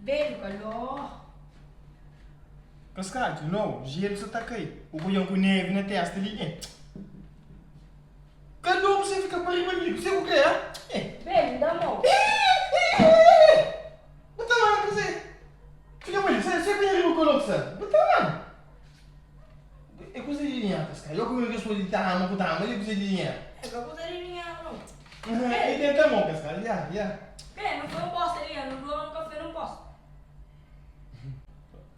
Belu kalor. Kaskadju, No, jelu sa ta kai. Bu poi-m ku nevi na testa li, eh. Kalor bu sa fika pa riba mi, kuzê ku kre, ah? Eh. Belu, da mô. Eh! Bu ta ama kuzê? Fika pa li, sai, sai pa nha riba kalor ku sa. Bu ta ama? É kuzê di dinheru, Kaskadju? Ô ku mi kes pode ta ama ku ta ama li é kuzê di dinheru? É ka kuzê di dinheru, no. E tenta mô, Kaskadju, ya, ya. Belu, nu foi un posta di dinheru, nu dura un kafé nun posta.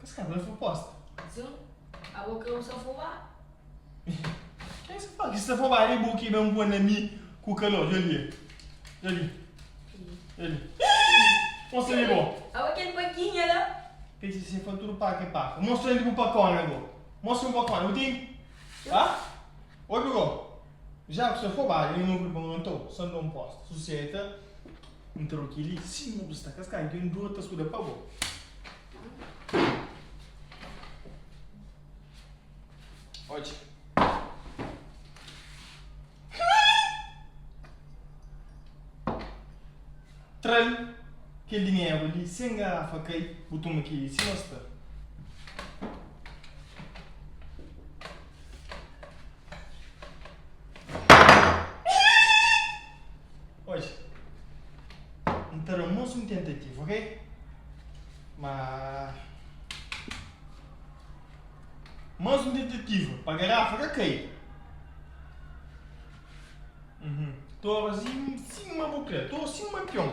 Kaskadju, nu foi posta? Sin, abo kre usa fubá. Ken sa fala ki sta fubá di bu ki ben poi na mi ku kalor? Dja li, dja li, dja li. Mostra li bo. Abo kel pakinha la. Pesi se fla tudu paka é paka. Mostra li bu pakona go. Mostra bu pakona. Bu ten? Ha? Obi go. Ja ku sta fubá, nha irmon kre poi nton, sa nton posta. Suseta. N ta roki li sima bu sta kaskadu ki N dura ta studa pa bo. Odja. Tra-l kel dinheru li sen garafa kai, bu toma kel li sima sta. Odja, N ta da más un tentativa, ok? Ma más un tentativa pa garafa ka kai. Uhum. Tora sima bu kre, tora sima pion.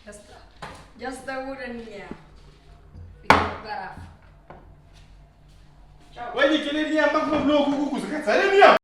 Dja sta. Dja sta uda minha. Fika ku garafa. Tchau. Oi, kel-li é minha máquina bloku ku kuza. Ka sai da minha.